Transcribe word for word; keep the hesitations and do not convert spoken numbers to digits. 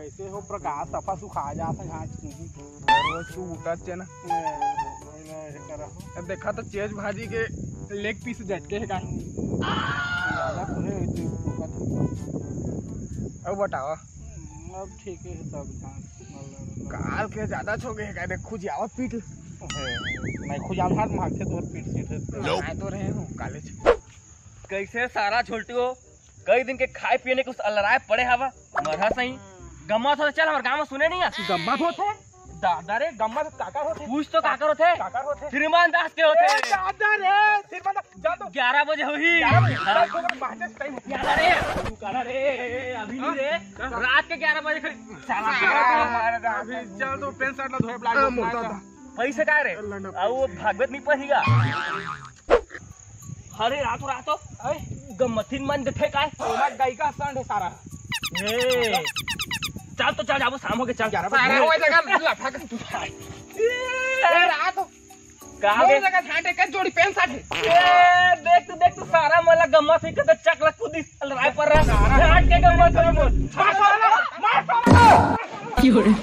कैसे हो प्रकाश, सफा सुखा जात हे घास नहीं। अरे वो सूटत चे ना। ए, ए, ए, करा। अब देखा तो चेज भाजी के लेग पीस झटके हे का। ज्यादा तो है, इतनी सूटत। अब बतावा। अब ठीक है सब घास। काल के ज्यादा छो गए का, देख खुजियावा पीट। नहीं खुजियावा हाथ मारते तोर पीट सीट है। आए तो रहे हो कॉलेज। कैसे सारा झोलटी हो, कई दिन के खाए पिए ने कुछ अलराए पड़े हवा। मरहा सही। गम्मा तो चल, हमर गांव में सुने नहीं है। गम्मा तो होथे। दादा रे, गम्मा तो काकर होथे। पूछ तो काकर होथे। काकर होथे। श्रीमान दास के होथे। ए, दादा रे, श्रीमान दास, जा तो। ग्यारह बजे होही। ग्यारह बजे। हाँ। बाजे टाइम। ग्यारह रे, तू करा रे, अभी नहीं रे। हाँ। रात के ग्यारह बजे खड़ी। साला। अभी चल तो पैंट शर्ट ला धोए ब्लाउज हाँ, ला। मोटा था। पैसे काय रे? लंडा। अब वो भागवत नहीं पढ़ेगा। अरे रातो रातो, ऐ, गम्मथिन मन देथे काय? ओमा गाय का सांड है सारा। ए, चल तो चल, जाबो शाम हो के चल। ग्यारह बजे। सारा वो जगह लफा के तू। ए, रात हो। कहाँ वो गए? जगह झांटे का जोड़ी पैंट शर्ट है। ए, देख तो, देख तो, सारा मला गम्मा से कत चकला कूदी अलराय पर रहा। झांट के गम्मा से बोल। मार साला, मार साला। क्यों रे?